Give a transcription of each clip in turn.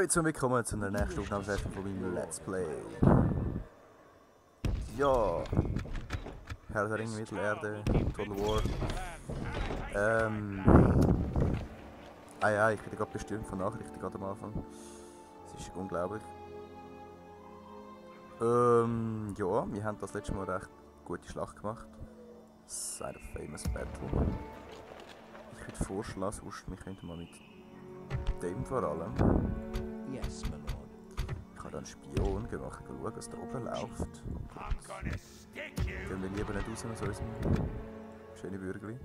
Leute und willkommen zu einer nächsten Aufnahmesession von meinem Let's Play. Ja, Herr der Ringe, Mittelerde, Total War. Ich bin gerade bestürmt von Nachrichten gerade am Anfang. Es ist unglaublich. Ja, wir haben das letzte Mal recht gute Schlacht gemacht. Side of Famous Battle. Ich würde vorschlagen, sonst wir könnten mal mit dem vor allem. Yes, my lord. Ich habe da einen Spion gemacht, schauen, was da oben läuft. Gehen wir lieber nicht raus aus unserem schönen Bürgerli.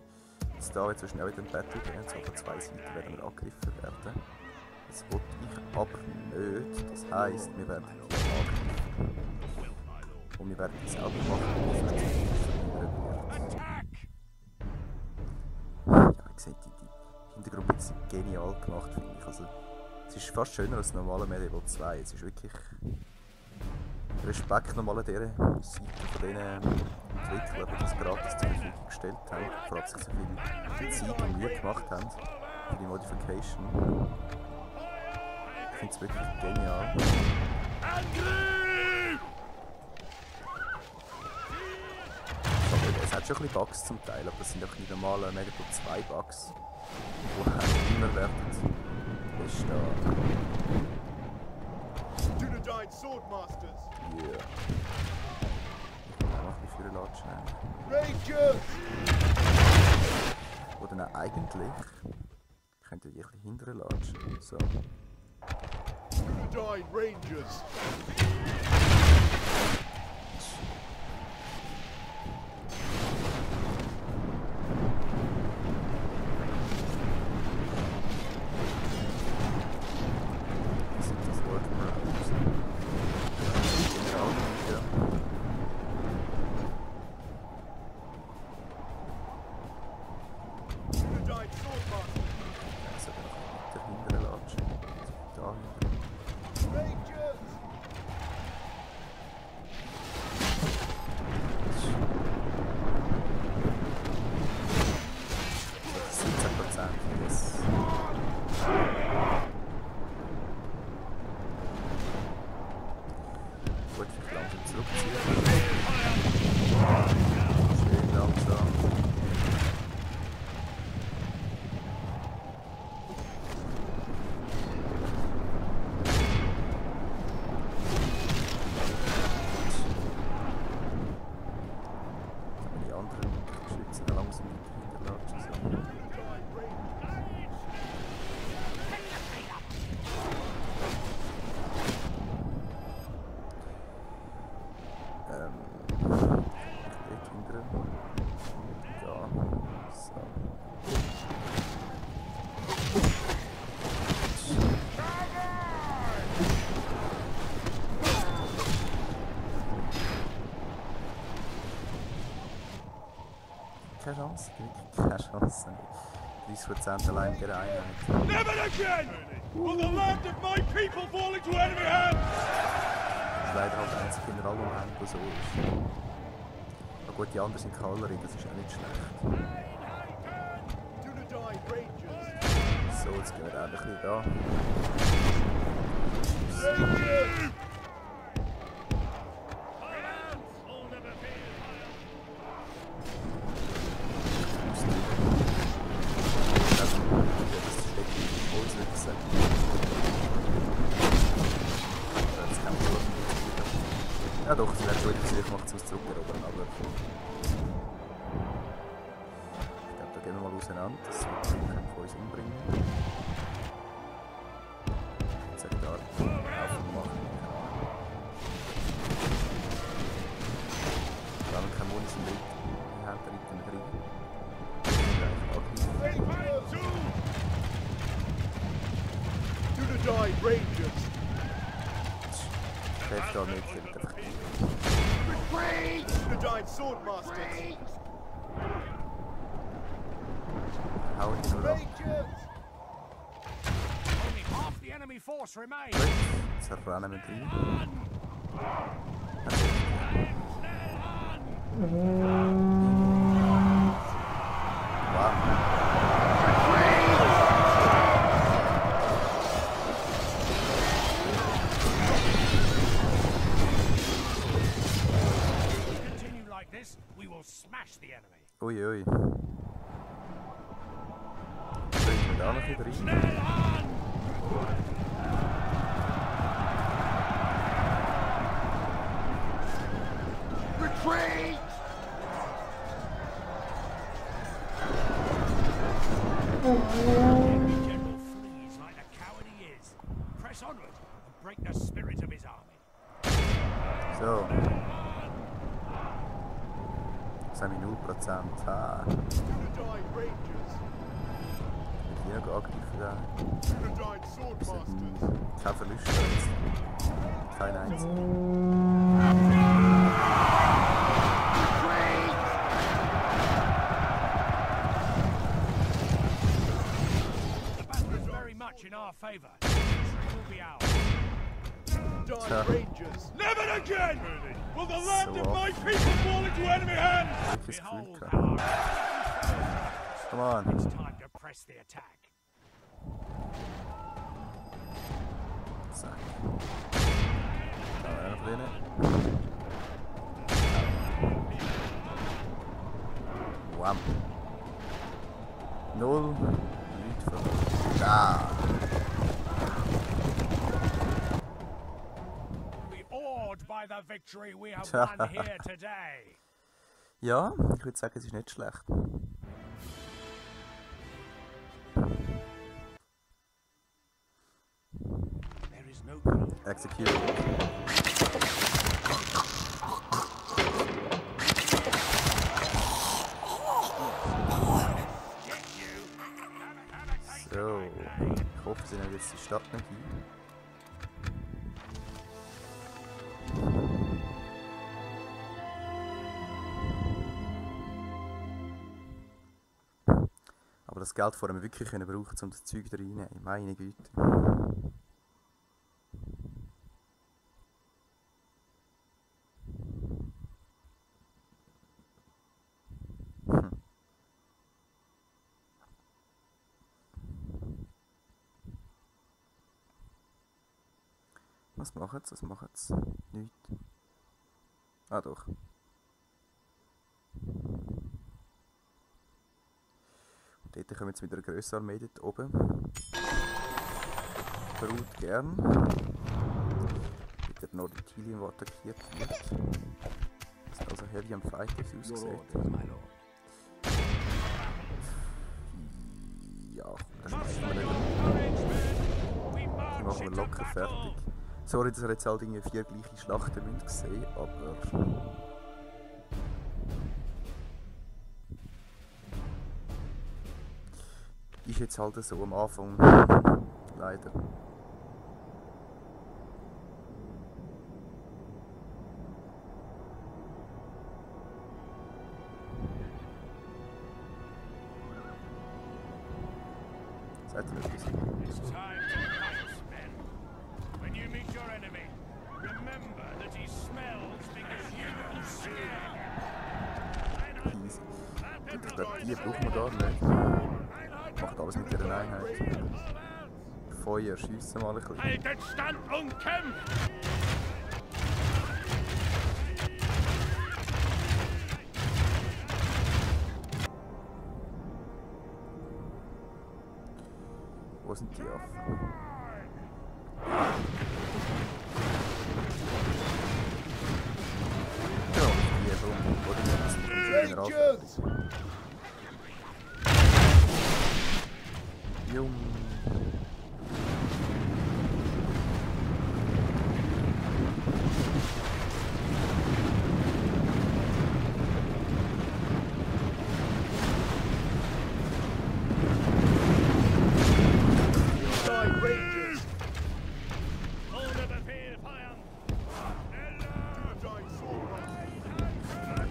Jetzt da wird so schnell in den Battle gehen, so von zwei Seiten werden wir angegriffen werden. Das wollte ich aber nicht, das heisst, wir werden hier angegriffen. Und wir werden das selber machen, sonst verlieren wird. Ja, wie gesagt, die Hintergrundbilder sind genial gemacht, finde ich. Also, es ist fast schöner als normale Medieval 2. Es ist wirklich Respekt nochmal an dieser Seite von diesen Entwicklern, die das gratis zur Verfügung gestellt haben. Vor allem sich so viel Zeit und Mühe gemacht haben für die Modification. Ich finde es wirklich genial. Es hat schon ein bisschen Bugs zum Teil, aber das sind auch die normalen Medieval 2 Bugs, die immer werden. Das ist da. Dunedain Swordmasters! Yeah. Ich kann auch noch ein bisschen für Latschen. Rangers! Oder nein, eigentlich könnte ich ein bisschen hinterher latschen. So. Dunedain Rangers! Keine Chance, keine Chance. 30% allein in der Einheit. Never again! Will the land of my people fall into enemy hands! Das ist leider halt der einzige Generalmoment, der so ist. Aber gut, die anderen sind Kavallerie, das ist auch nicht schlecht. Dunedain Rangers! So, jetzt gehen wir auch ein bisschen da. Rangers! Ja doch, es wäre schon wieder Versuch gemacht, zum zurückerobern, aber ich glaube, da gehen wir mal auseinander, das können wir uns umbringen. Jetzt hat da Haufen machen. Wir haben keine Muni zum Dritten, wir haben da nicht drin. Dunedain Rangers! Ich helfe da nicht, ich helfe einfach nicht. Dunedain Swordmasters! Hau ihn nur ab. Rangers! Only half the enemy force remains. Gut, jetzt rennen wir rein. Wow. this, we will smash the enemy. Ui, ui. Bringt mir da noch wieder rein. Schnell an! Retreat! The general flees like the coward he is. Press onward and break the spirit of his army. So. Das haben wir 0%. Ha. Hier noch angegriffen da. Das hat kein Verlust jetzt. Kein einziger. The battle is very much in our favor. Victory will be ours. Never again will the land of my people fall into enemy hands! Wirklich das Gefühl Behold gehabt. our Come on. It's time to press the attack. Zack. Da noch drinnen. Wham. 0. Leute verloren. Da. Be awed by the victory we have won here today. Ja, ich würde sagen, es ist nicht schlecht. There is no ground. Execute. So, ich hoffe, sie nehmen jetzt die Stadt nicht ein. Aber das Geld vorher wir wirklich brauchen, um das Zeug da reinzunehmen. Meine Güte. Was machen sie? Was machen sie? Nichts. Ah doch. Und dort kommen wir mit einer grösseren Armee dort oben. Brut gern. Mit der Norditilien, die attackiert wird. Das ist also heavy am Fight, wie es aussieht. Ja, das ist mir nicht. Die machen wir locker fertig. Sorry, dass ihr jetzt halt irgendwie 4 gleiche Schlachten gesehen habt, aber... Ist jetzt halt so am Anfang. Leider. Seid ihr etwas? It's time to fight, men. When you meet your enemy, remember that he smells because you scare him. Easy. Und ich glaube, die brauchen wir gar nicht. Macht alles mit ihrer Einheit. Feuer, schiessen mal ein bisschen. Haltet stand und kämpft! Wo sind die Affen? Ja, die rum. Oder die müssen wieder auf. Jung.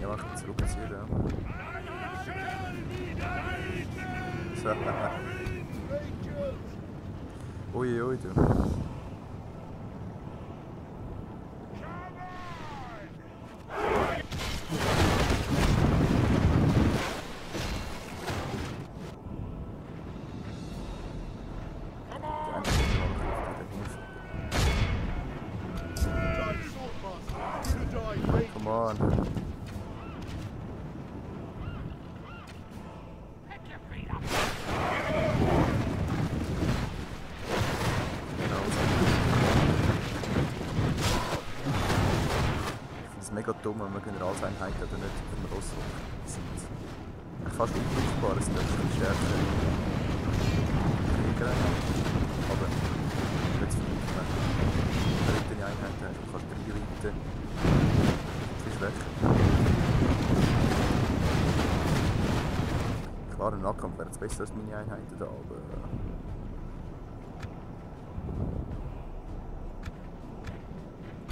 Ja, mach jetzt zurückziehen, ja. So. Ui, ui, du. Come on. es mega dumm, wenn man Generalseinheiten oder nicht auf dem Ross sind. Fast unbrauchbar, es ist ein stärker Krieger. Aber nicht zu viel, wenn du eine Einheit hast, du kannst 3 reiten. Das ist weg. Klar, im Nahkampf wäre es besser als meine Einheiten da, aber...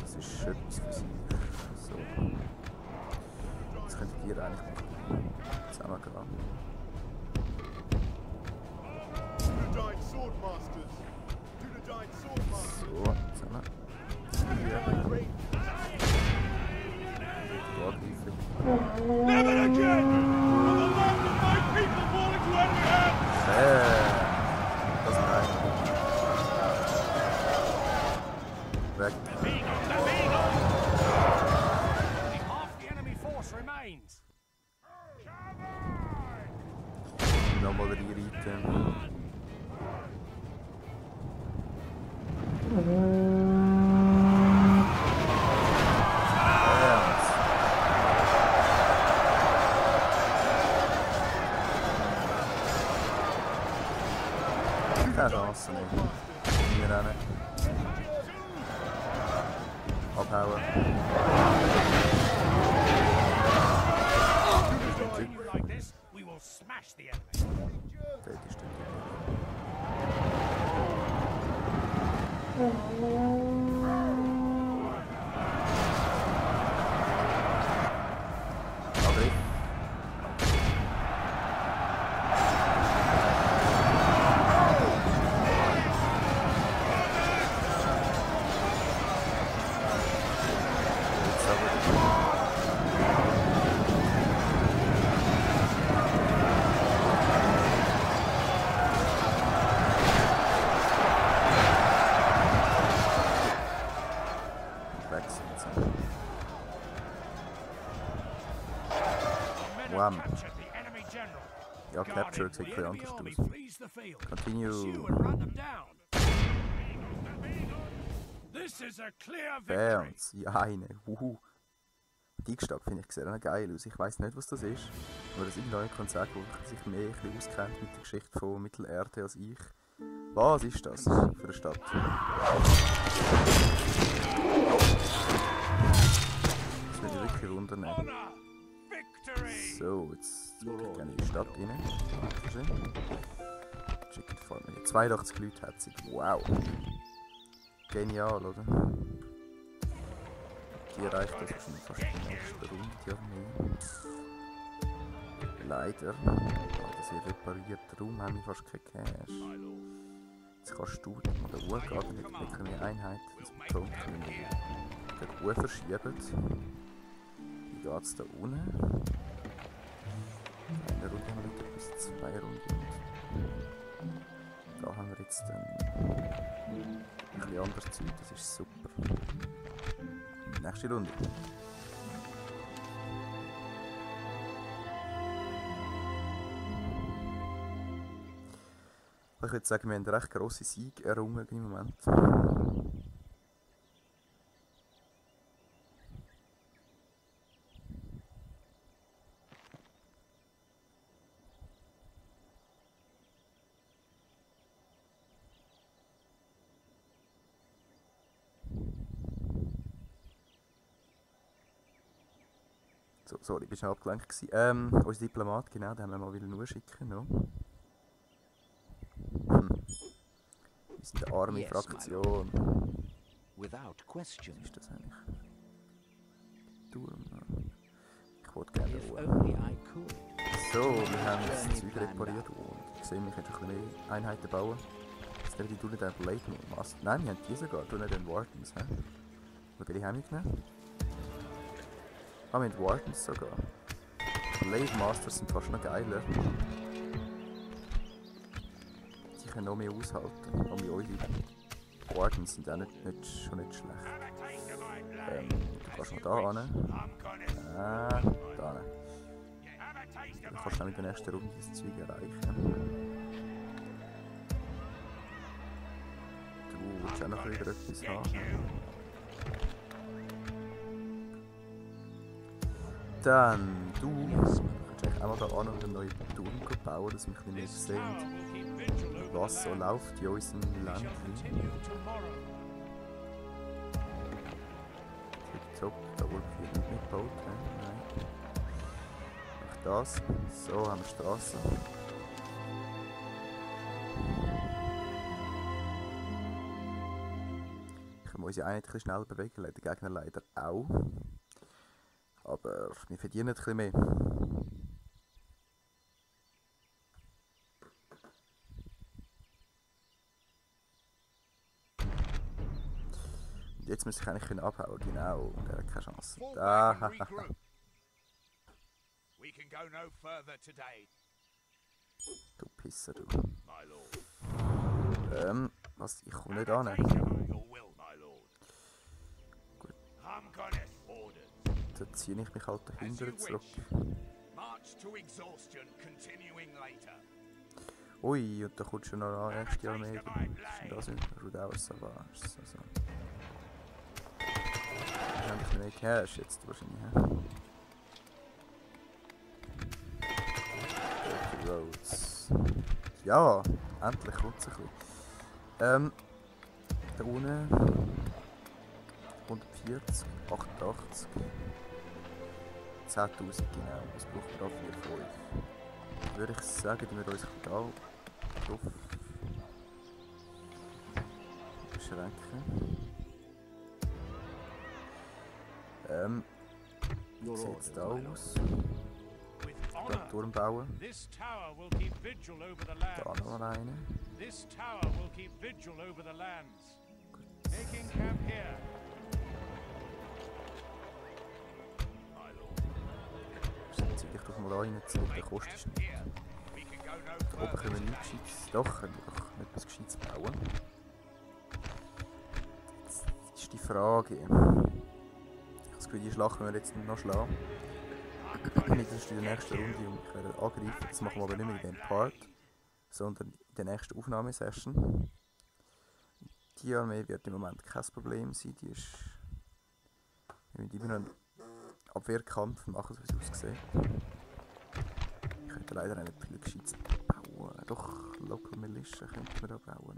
das ist etwas für sie. So. Das könntet ihr eigentlich machen. Zusammengegangen. So, zusammen. Never again! For the land of my people fall into enemy hands! Das ist rein. Weg. Only half the enemy force remains. Nochmal reinreiten. Keine Chance nicht. Wir rennen. Abhauen. Continue like this, we will smash the enemy. Dort ist der Angriff. Wham. Ja, Capture sieht ein anders aus. Continue. Bounce. Ja, eine. Die Gestalt finde ich sehr geil aus. Ich weiss nicht, was das ist. Aber das ist irgendein Konzept, wo sich mehr ein bisschen auskennt mit der Geschichte von Mittelerde als ich. Was ist das für eine Stadt? Das würde ich wirklich wundern. So, jetzt gehe ich in die Stadt rein. Chicken Family. 82 Leute hat sie. Wow. Genial, oder? Die erreicht das wahrscheinlich fast die nächste Runde, die Armee. Leider. Das hier repariert. Darum haben wir fast kein Cash. Jetzt kannst du mal den Uhr gehen, dann hätte ich eine Einheit. Das betont, wenn wir den Uhr verschieben. Wie geht es da unten? Eine Runde haben wir wieder bis 2 Runden. Da haben wir jetzt ein bisschen anderes Zeug, das ist super. Nächste Runde. Ich würde sagen, wir haben einen recht grossen Sieg errungen im Moment. So, sorry, ich war abgelenkt. Unser Diplomat, genau, den haben wir mal wieder nur schicken. No? Wir sind eine arme Fraktion. Was ist das eigentlich? Turm. Ich wollte gerne Ruhe. So, wir haben das Zeug repariert und ich sehe, wir können ein bisschen mehr Einheiten bauen. Jetzt nehmen die Dunnen Blade Master. Nein, wir haben die sogar, Dunnen Wardens. Welche haben wir genommen? Ah, wir haben Wardens sogar. Blade Masters sind fast noch geiler. Die können noch mehr aushalten. Auch wie unsere Wardens sind auch schon nicht schlecht. Du kannst noch da hin. Da hin. Dann kannst du auch mit der nächsten Runde das Zeug erreichen. Du willst auch noch wieder etwas haben. Dann, du kannst eigentlich auch mal da an und einen neuen Turm bauen, dass wir ein bisschen mehr sehen, was so läuft in unserem Land. Tipptopp, da wurde viel nicht mitgebaut. Nein. Auch das. So, haben wir Straßen. Ich muss ja eigentlich ein bisschen schnell bewegen, der Gegner leider auch. Aber wir verdienen ein bisschen mehr. Und jetzt müsste ich eigentlich abhauen, genau. Und er hat keine Chance. Da, du Pisser, du. Was? Ich komme nicht an. Gut. Dann ziehe ich mich halt dahinter zurück. Ui, und da kommt schon noch eine erste Armee. Was ist denn das? Rudauer Savage. Also. Wir haben ein bisschen mehr Cash jetzt wahrscheinlich. Dirty Roads. Ja, endlich kommt es ein bisschen. Da unten 140, 88, 10.000 genau. Was braucht man da für 5? Würde ich sagen, die wir uns da drauf beschränken. Wie sieht es da aus? Den Turm bauen. Da noch eine. Jetzt ziehe ich doch mal rein, der kostet es nicht. Da oben können wir nichts Gescheites. Doch, können wir doch etwas Gescheites bauen. Jetzt ist die Frage. Ich habe das Gefühl, die Schlacht können wir jetzt noch schlagen. Das ist in der nächsten Runde und ich werde angreifen. Das machen wir aber nicht mehr in dem Part, sondern in der nächsten Aufnahmesession. Die Armee wird im Moment kein Problem sein. Die ist. Wir müssen immer noch einen Abwehrkampf machen, so wie es aussieht. Ich könnte leider nicht viel Gescheites bauen. Doch, Local Militia könnten wir da bauen.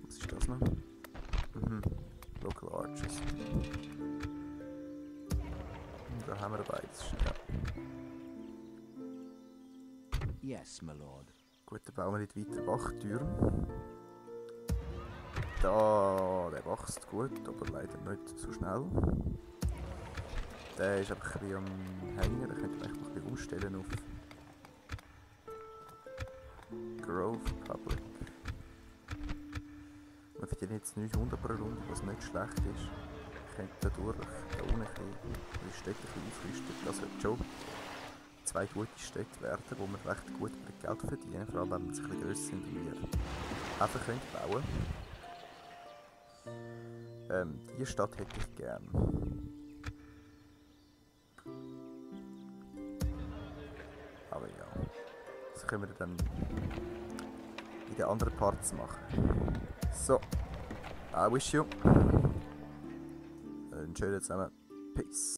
Was ist das noch? Local Archers. Und da haben wir beides. Ja. Yes, my lord. Gut, dann bauen wir nicht weiter Wachtürme. Da, der wächst gut, aber leider nicht so schnell. Der ist einfach ein bisschen am Hängen, den könnte man echt noch ein bisschen umstellen auf Grove Public. Wir verdienen jetzt 900 pro Runde, was nicht schlecht ist. Ich könnte dadurch da unten die Städte aufrüsten. Das wird schon 2 gute Städte werden, wo wir recht gut Geld verdienen, vor allem wenn wir ein bisschen grösser sind und wir einfach bauen können. Diese Stadt hätte ich gern. Aber ja, das können wir dann in den anderen Parts machen. So, I wish you einen schönen zusammen. Peace.